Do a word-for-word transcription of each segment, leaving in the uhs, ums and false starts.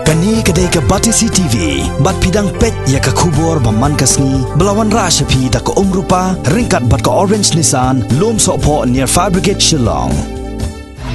Kane ka dei ka Batesi T V, bad phi dang peit ïa ka khubor ba man ka sngi, ba la wanrah sha phi da ka Umrupa, ryngkat bad ka Orange Nissan, Lumsohphoh near Fire Brigade Shillong.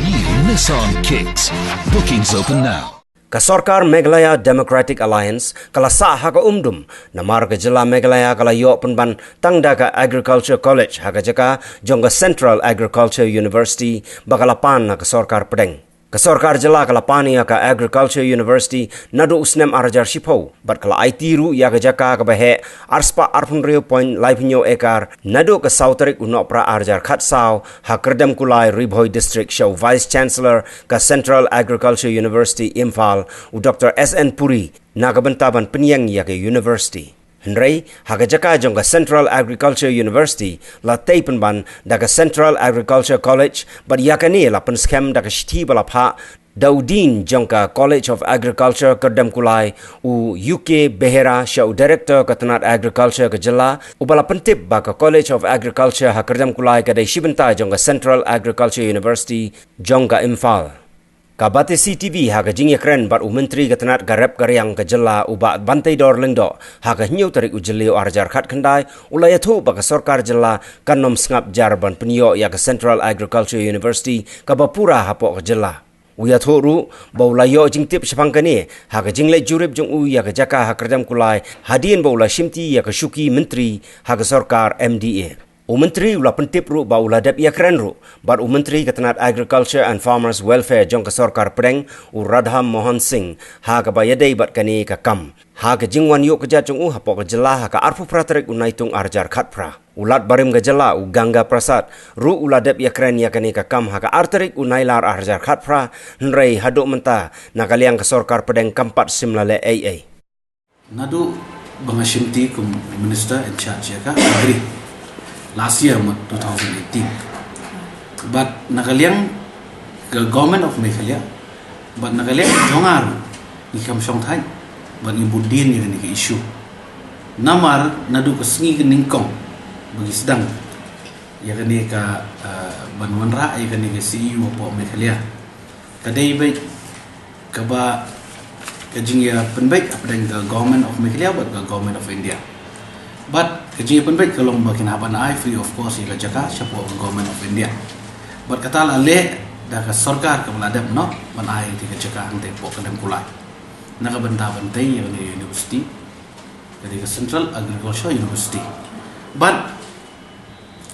New Nissan Kicks. Bookings open now. Ka sorkar Meghalaya Democratic Alliance ka la sah ha ka umdum, namar ka jylla Meghalaya ka la ïoh pynban tang da ka Agriculture College ha ka jaka jong ka Central Agriculture University ba ka la pan na ka sorkar pdeng. Ka sorkar jylla ka la pan ïa ka Agriculture University naduh u snem ar hajar shiphew, bad ka la aiti ruh ïa ka jaka kaba heh arspah arphew hynriew point laiphew hynñiew ekar naduh ka saw tarik u Nohprah ar hajar khatsaw ha Kyrdem Kulai, Ri Bhoi District, sha u Vice Chancellor ka Central Agriculture University Imphal, u Doctor S N Puri, na ka bynta ban pynïeng ïa ka university. Hynrei ha ka jaka jong ka Central Agriculture University la tei pynban da ka Central Agriculture College, bad ïa kane la pynskhem da ka shithi ba la phah da u Dean jong ka College of Agriculture Kyrdem Kulai, u U K Behera, sha u Director ka tnat Agriculture ka jylla, uba la pyntip ba ka College of Agriculture ha Kyrdem Kulai ka dei shi bynta jong ka Central Agriculture University jong ka Imphal. Ka Batesi T V ha ka jingïakren bad u Myntri ka tnat ka rep ka riang ka jylla, u Bah Banteidor Lyngdoh, ha ka hynñiew tarik u Jylliew ar hajar khatkhyndai, u la ïathuh ba ka sorkar jylla kan ym sngap jar ban pynïoh ïa ka Central Agriculture University kaba pura hapoh ka jylla. U ïathuh ruh ba u la ïoh jingtip shaphang kane ha ka jingleit jurip jong u ïa ka jaka ha Kyrdem Kulai, hadien ba u la shimti ïa ka shuki myntri ha ka sorkar M D A. U myntri u la pyntip ruh ba u la dep ïakren ruh bad u Myntri ka tnat Agriculture and Farmers Welfare jong ka sorkar pdeng, u Radha Mohan Singh, ha kaba ïadei bad kane ka kam. Ha ka jingwan ïuh kjat jong u hapoh ka jylla ha ka arphew phra tarik u Naitung ar hajar khatphra, u Lat Barim ka jylla, u Ganga Prasad, ruh u la dep ïakren ïa kane ka kam ha ka ar tarik u Nailar ar hajar khatphra, hynrei haduh mynta na ka liang ka sorkar pdeng kam pat shym la leh ei ei. Naduh ba nga shimti kum minister in charge ïa ka Agri last year, mut two thousand eighteen. Bad na ka liang ka Government of Meghalaya bad na ka liang jong nga ruh, ngi kham shong thait bad ngi bud dien ïa kane ka issue. Namar naduh ka sngi ka nyngkong ba ngi sdang ïa kane ka, eh, ban wanrah ïa kane ka C E U hapoh Meghalaya, ka dei beit kaba ka jingïapynbeit hapdeng ka Government of Meghalaya bad ka Government of India. Bad ka jingïapynbeit ka long ba kin hap ban ai free of cost ïa ka jaka shapoh ka Government of India. Bad kata la leh da ka sorkar kaba la dep noh ban ai ïa ka jaka hangtei hapoh Kyrdem Kulai, na ka bynta ban tei ïa ka university, ka dei ka Central Agriculture University. Bad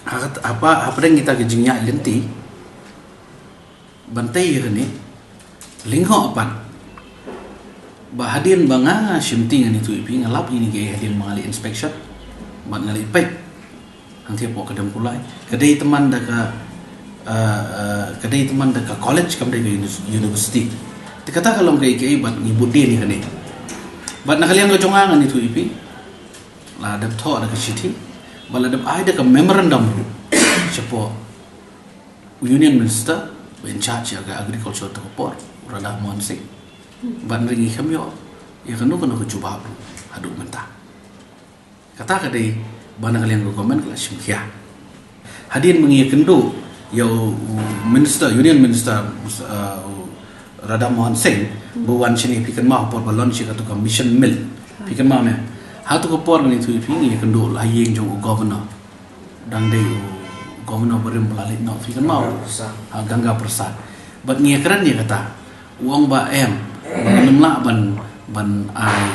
ha kat-, hapa, hapdeng kita ka jingïaid lynti ban tei ïa kane, lyngngoh pat ba hadien ba nga, nga shimti, ngan ïathuh ïa phi, nga lap ïa kine ki hadien ba nga leit inspection bad nga leit peit hangtei hapoh Kyrdem Kulai, ka dei tymmen da ka, eh, eh, ka dei tymmen da ka college, kam dei ka uni-, university. Te kata ka long kaei kaei bad ngi bud dien ïa kane. Bad na ka liang ka jong nga, ngan ïathuh ïa phi, la dep thoh da ka shithi bad la dep ai da ka memorandum ruh shapoh Union Minister ba in charge ïa ka agriculture ha ka por, u Radha Mohan Singh. Bad ngi kham ïoh ïa kano kano ka jubab ruh haduh mynta. Kata ka dei ba na ka liang ka government ka la shim khia. Hadien ba ngi ïakynduh ïa u, u Minister, Union Minister, uh, u Radha Mohan Singh, ba wan shane, phi kynmaw, por ba launch ïa katu ka Mission Mill, phi kynmaw ne? Ha katu ka por, ngan ïathuh ïa phi, ngi ïakynduh la ha ïing jong u Governor. Dang dei u Governor barim ba la leit noh, phi kynmaw? Ganga Prasad. Ha, Ganga Prasad. Bad ngi ïakren ïa kata. U ong ba em, ba ngim lah ban, ban ai,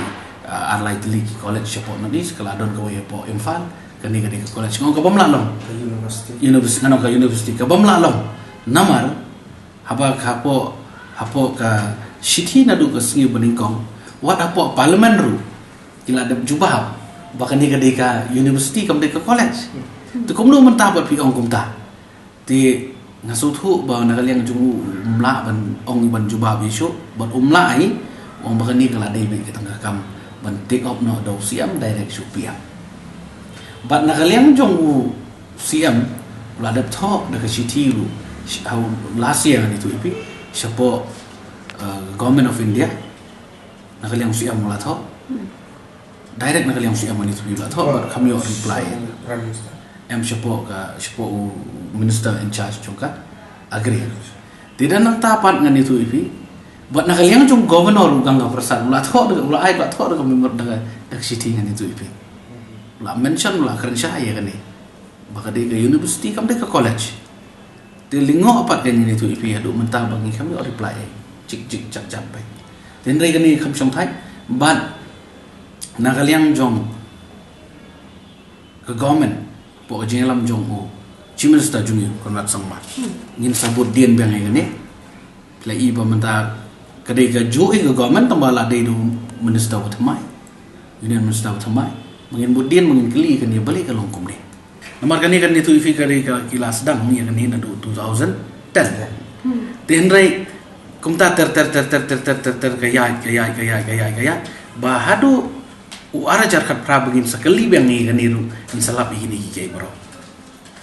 ah, ar lai tylli ki college shapoh North East, ka la don kawei hapoh Imphal, kane ka dei ka college. Nga ong ka bym lah long. Ka university. University, nga ong ka university, ka bym lah long. Namar haba ka hapoh, hapoh ka shithi naduh ka sngi ba nyngkong, wat hapoh Parliament ruh ki la dep jubab ba kane ka dei ka university, kam dei ka college. Te kumno mynta pat phi ong kumta? Te nga sngewthuh ba na ka liang jong u, um lah ban ong ban jubab ïa shuh, bad um lah hi, u ong ba kane ka la dei beit ka tang ka kam ban take up noh da u C M direct sha u P M. Bad na ka liang jong u C M, u la dep thoh da ka shithi ruh, sh-, ha u last year, ngan ïathuh ïa phi, shapoh, uh, Government of India, na ka liang u C M u la thoh. Direct na ka liang u C M, ngan ïathuh ïa phi, u la thoh, bad kham ïoh reply. Prime Minister. Em, shapoh ka, shapoh u Minister in charge jong ka Agri. Te da nangta pat, ngan ïathuh ïa phi, Bad na ka liang jong Governor u Ganga Prasad, u la thoh da, u la ai, u la thoh da ka member, da ka, da ka shithi ngan ïathuh ïa phi. U la mention, u la kren shai ïa kane. Ba ka dei ka university, kam dei ka college. Te lyngngoh pat ka ngan ïathuh ïa phi haduh mynta ba ngi kam ïoh reply ei. Jik jik jak jak peit. Te hynrei kane kam shong thait. Bad na ka liang jong ka government, hapoh ka jingïalam jong u Chief Minister jong ngi, Conrad Sangma, ngin sa bud dien biang ïa kane. Phi la i ba mynta ka dei kajuh ïa ka government, tangba la dei da u minister ba thymmai, Union Minister ba thymmai. Ba ngin bud dien, ba ngin kylli ïa kane balei ka long kumne. Namar kane kan ïathuh ïa phi ka dei ka, ki la sdang ïa kane naduh two thousand ten. Te hynrei kumta ter ter ter ter ter ter ter ter ka ïaid, ka ïaid, ka ïaid, ka ïaid, ka ïaid. Ba haduh u ar hajar khatphra ba ngin sa kylli biang ïa kane ruh, ngin sa lap ïa kine kiei kiei baroh.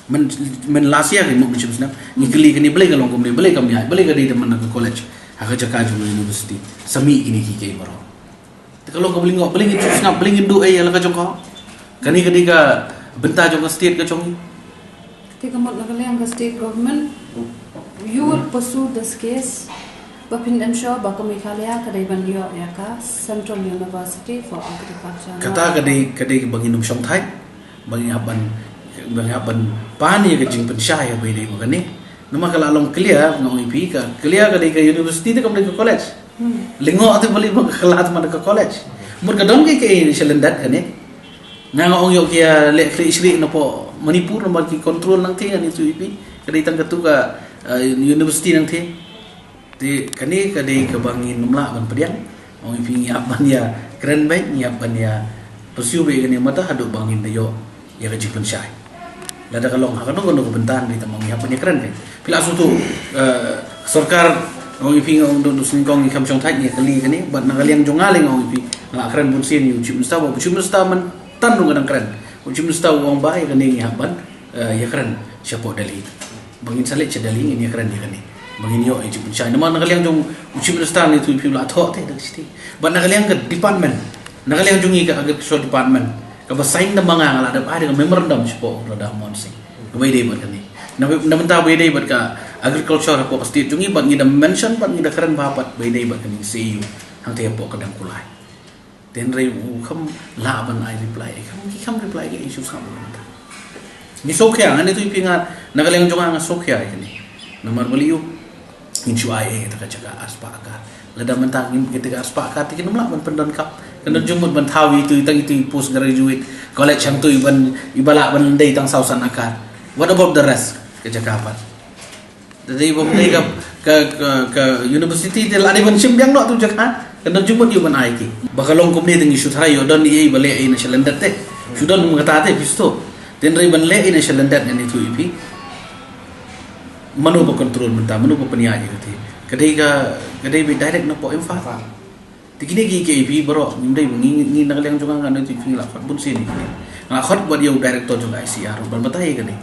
Myn, myn last year, mut mynshwa snem, ngi kylli kane balei ka long kumne, balei kam ïaid, balei ka dei da man ka college ha ka jaka jong ka university. Sa mih kine kiei kiei baroh. Te ka long kaba lyngngoh, balei ngin shu sngap, balei ngin duh ei ïa la ka jong ka hok. Kane ka dei ka bynta jong ka state ka jong ngi. Te ka mut na ka liang ka state government, you will pursue this case ba phin ensure ba ka Meghalaya ka dei ban ïoh ïa ka Central University for Agriculture. Kata ka dei, ka dei kaba ngin ym shong thait, ba ngi hap ban, ba ngi hap ban pan ïa ka jingpynshai ïa ba ïadei bad kane. Namar ka la long clear, nga ong ïa phi, ka clear ka dei ka university te kam dei ka college. Lyngngoh te balei ba ka la tymmen ka college. Mut ka don kiei kiei shalyndet kane. Nga nga ong ïoh ki ïa leh khlieh shrieh napoh Manipur namar ki control nangtei, ngan ïathuh ïa phi. Ka dei tang katu ka, eh, university nangtei. Te kane ka dei kaba ngin ym lah ban pdiang. Ong ïa phi ngi hap ban ïa kren beit, ngi hap ban ïa pursue beit kane mynta haduh ba ngin da ïoh ïa ka jingpynshai. Lada ka long ha kano kano ka bynta, ngi tang ong ïa phi, ngi kren beit. Phi la sngewthuh, eh, sorkar, ong ïa phi, nga ong, dang sngewthuh, ngi kam shong thait, ngi kylli kane, bad na ka liang jong nga lei, nga ong ïa phi, nga la kren bun sien ïa u Chief Minister, bad u Chief Minister mynta ruh nga dang kren. U Chief Minister u ong ba ïa kane ngi hap ban, eh, ïa kren shapoh Delhi. Ba ngin sa leit sha Delhi, ngin ïa kren ïa kane. Ba ngin ïoh ïa ka jingpynshai. Namar na ka liang jong u Chief Minister ngi ïathuh ïa phi u la thoh te da ka shithi. Bad na ka liang ka department, na ka liang jong ngi ka Agriculture Department, kaba sign da ma nga, nga la dep ai da ka memorandum shapoh u Radha Mohan Singh. Kaba ïadei bad kane. Na, na bynta ba ïadei bad ka agriculture hapoh ka state jong ngi, bad ngi da mention, bad ngi da kren bha pat ba ïadei bad kane C A U hangtei hapoh ka Dam Kulai. Te hynrei u kam lah ban ai reply, kam, ki kam reply, ki issue kam ban ta. Ngi sngewkhia, ngan ïathuh ïa phi, nga na ka liang jong nga nga sngewkhia ïa kane. Namar balei u ngin shu ai ïa kata ka jaka arspah akar. Lada mynta ngim, kata ka arspah akar te kin ym lah ban pyndonkam. Kan don jingmut ban thaw ïa itu, tang itu i post graduate college hangtu, i ban, i ba lah ban lyndet tang saw san akar. What about the rest ka jaka pat? Te dei ba dei ka, ka, ka, ka university te la dei ban shim biang noh tu jaka. Kan don jingmut ïa u ban ai ki. Ba ka long kumne te ngi shu tharai ïoh don ei ei ba leh ei na shalyndet te. Shu don kum kata te, phi sngewthuh. Te hynrei ban leh ei na shalyndet ngan ïathuh ïa phi. Mano ba control mynta, mano ba pynïaid ïa kata. Ka dei ka, ka dei ba direct napoh Imphal. Te kine ki, ki A P baroh, ngim dei, ngi, ngi, ngi na ka liang jong nga, nga na tu phi, nga la khot bun sien ïa kine. Nga la khot bad ïa u director jong ka I C A R ban batai ïa kane.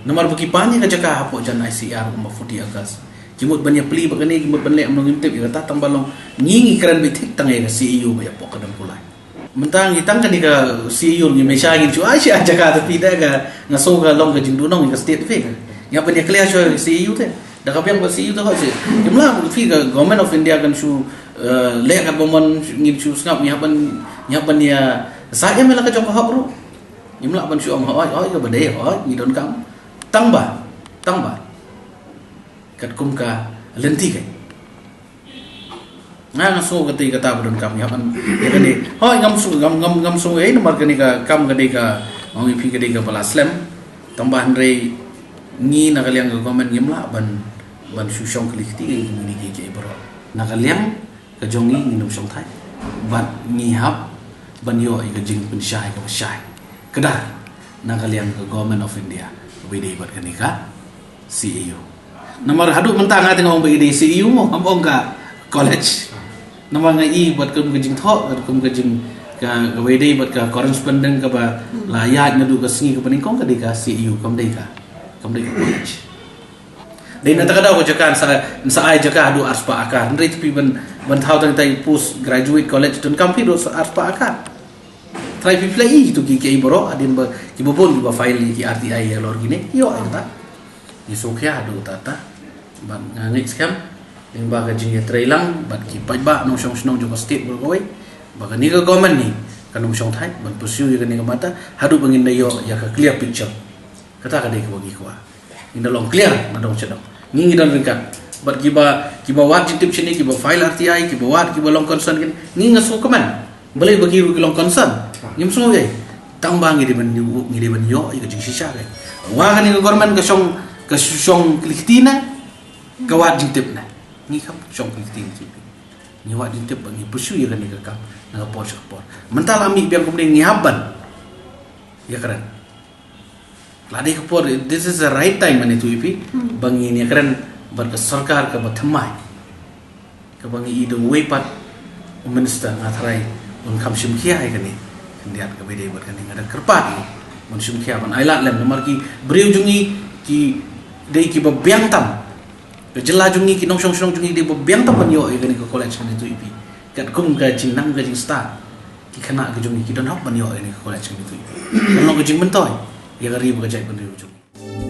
Namar ba ki pan ïa ka jaka hapoh jan I C A R kumba forty acres. Ki mut ban ïa plie bad kane, ki mut ban leh kumno ngim tip ïa kata, tang ba long ngi, ngi kren beit thik tang ïa ka C A U ba ïa pok ka Dam Kulai. Mynta ngi tang kane ka C A U ngi, hynrei ngin shu ai shi jaka te phi, da ka nga sngew ka long ka jingduhnong ïa ka state phi. Ngi hap ban ïa clear shuwa ka C A U te. Da ka biang ba C A U te hok shi. Ngim lah phi, ka Government of India kan shu, eh, leh kat ba mon, ngin shu sngap, ngi hap ban, ngi hap ban ïa sa ïa me la ka jong ka hok ruh. Ngim lah ban shu ong hok, hok ka ba dei, hok ngi donkam. Tang ba, tang ba katkum ka lynti ka. Nga, nga sngew kata, kata ba donkam ïa ban, ïa kane. Hooid, ngam sngew, ngam, ngam, ngam sngew ei, namar kane ka kam ka dei ka, nga ong ïa phi, ka dei kaba la slem. Tang ba hynrei ngi na ka liang ka government ngim lah ban, ban shu shong kylli kti ïa kine ki, ki, ki baroh. Na ka liang ka jong ngi ngin ym shong thait. Bad ngi hap ban ïoh ïa ka jingpynshai kaba shai. Kdar na ka liang ka Government of India kaba ïadei bad kane ka C A U. Namar haduh mynta nga te nga ong ba ïadei C A U mo, ngam ong ka college. Namar nga i bad kum ka jingthoh, bad kum ka jing, ka, kaba ïadei bad ka correspondent kaba la ïaid naduh ka sngi kaba nyngkong, ka dei ka C A U, kam dei ka, kam dei ka college. Dei na kata ka daw ka jaka, sa, sa ai jaka haduh arspah akar. Hynrei te phi ban, ban thaw tang tai post graduate college donkam phi haduh arspah akar. Trai phi, phi la i tu ki, ki baroh, hadien ba ki ba bun ki ba file ki R T I ïa lor kine. Ïoh ïa kata. Ngi sngewkhia haduh katta katta. Ban nga ngeit skhem. Lyngba ka jingïatreilang bad ki paidbah nongshong shnong jong ka state baroh kawei, ba kane ka government ne kan ym shongthait ban pursue ïa kane ka matter haduh ba ngin da ïoh ïa ka clear picture. Kata ka dei kaba ngi kwah. Ngin da long clear na dong sha dong. Ngi ngi don ryngkat bad kiba, kiba wad jingtip shane, kiba file R T I, kiba wad, kiba long concern kane, ngi nga sngewkmen. Balei ba ki ruh ki long concern? Ngim sngew ei. Tang ba ngi dei ban ïoh, ngi dei ban ïoh ïa ka jingshisha ka. Wa kane ka government ka shong, ka shong kli kti na, ka wad jingtip na. Ngi kam shong kli kti na. Ngi wad jingtip ba ngi pursue ïa kane ka kam na ka por sha ka por. Mynta la mih biang kumne, ngi hap ban ïakren. La dei ka por, this is the right time, mane tu ipi, ba ngin ïakren bad ka sorkar kaba thymmai. Kaba ngi i da uwei pat u minister, nga tharai un kham shim khia ïa kane. Khyndiat kaba dei bad kane, nga da kyrpad ïa un shim khia ban ailad lem, namar ki briew jong ngi ki dei kiba biang tam. Ka jylla jong ngi, ki nongshong shnong jong ngi dei ba biang tam ban ïoh ïa kane ka college, kane tu ipi. Katkum ka jingnang ka jingstad, ki khynnah ka jong ngi ki don hok ban ïoh ïa kane ka college, kane tu ipi. Kan long ka jingmyntoi ïa ka ri bad ka jaitbynriew jong ngi.